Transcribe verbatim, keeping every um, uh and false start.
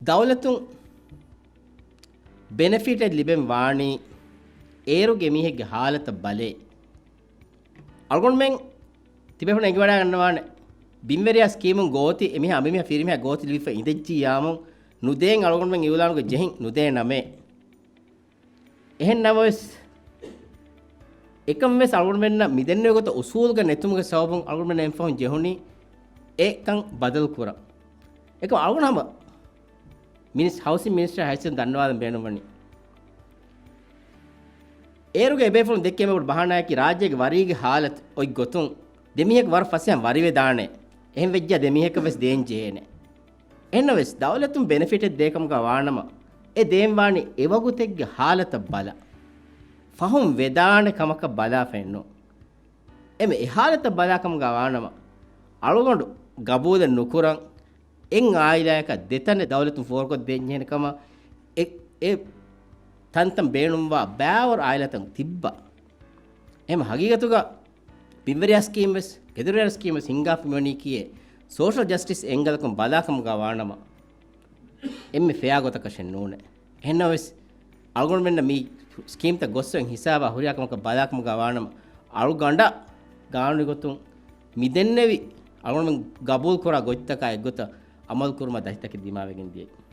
ދައުލަތުން ބެނެފިޓެއް ލިބެން ވާނީ އޭރުގެ މީހެއްގެ ހާލަތަށް ބަލޭ. އަޅުގަނޑުމެން ތިބޭފުޅުން އެނގިވަޑައިގަންނަވާނެ، ބިންވެރިޔާ ސްކީމުން ގޯތި އެމީހާ އަނބިމީހާ ފިރިމީހާ ގޯތި ލިބިފަ އިނދެއްޖިއްޔާމު ނުދޭން އަޅުގަނޑުމެން އިއުލާނުގެ ޖެހިން ނުދޭ ނަމޭ. އެހެން ނަމަވެސް، އެކަން ވެސް އަޅުގަނޑުމެންނަށް މިދެންނެވި ގޮތަށް އުސޫލުގެ ނެތުމުގެ ސަބަބުން އަޅުގަނޑުމެން އެންފަހުން ޖެހުނީ އެކަން ބަދަލު ކުރަން. އެކަމް އަޅުގަނޑު ހަމަ މިނިސް-، ހައުސިން މިނިސްޓަރ ހައިސިއްޔަތުން ދަންނަވާލަން ބޭނުންވަނީ. އޭރުގެ އެބޭފުޅުން ދެއްކޭ ބޮޑު ބަހާނާއަކީ ރާއްޖޭގެ ވަރީގެ ހާލަތު އޮތް ގޮތުން ދެމީހަކު ވަރަށް ފަސޭހަ ވަރިވެދާނެ. އެހެން ވެއްޖާ ދެމީހަކަށް ވެސް ދޭން ޖެހޭނެ. އެހެންނަމަވެސް، ދައުލަތުން ބެނެފިޓެއް ދޭކަމުގަ ވާނަމަ، އެ ދޭން ވާނީ އެވަގުތެއްގެ ހާލަތަށް ބަލަ. ފަހުން ވެދާނެ ކަމަކަށް ބަލާފައެއްނު. އެމެ އެ ހާލަތަށް ބަލާކަމުގަ ވާނަމަ، އަޅުގަނޑު ގަބޫލެއް ނުކުރަން، އެއް އާއިލާއަކަށް ދެތަނެއް ދައުލަތުން ފޯރުކޮށްދޭންޖެހޭނެ ކަމަށް އެ، އެ ތަންތަން ބޭނުންވާ ބައިވަރު އާއިލާތައް ތިއްބާ. އެހެން ހަގީގަތުގަ ބިންވެރިޔާ ސްކީމް ވެސް، ގެދޮރުވެރިޔާ ސްކީމް ވެސް ހިންގާފަ މިވަނީކީއެއް ސޯޝަލް ޖަސްޓިސް އެންގަލަކުން ބަލާކަމުގަ ވާނަމަ، އެންމެ ފެއާ ގޮތަކަށެއް ނޫނޭ. އެހެންނަމަވެސް، އަޅުގަނޑުމެންނަށް މި ސްކީމްތައް ގޮއްސަން ހިސާބާ ހުރިހާ ކަމަކަށް ބަލާކަމުގަ ވާނަމަ، އަޅުގަނޑަށް ގާނޫނީ ގޮތުން މިދެންނެވި އަޅުގަނޑުމެން ގަބޫލުކުރާ ގޮތްތަކާ އެއްގޮތަށް އަމަލުކުރުމަށް ދަތިތަކެއް ދިމާވެގެން ދިޔައީ.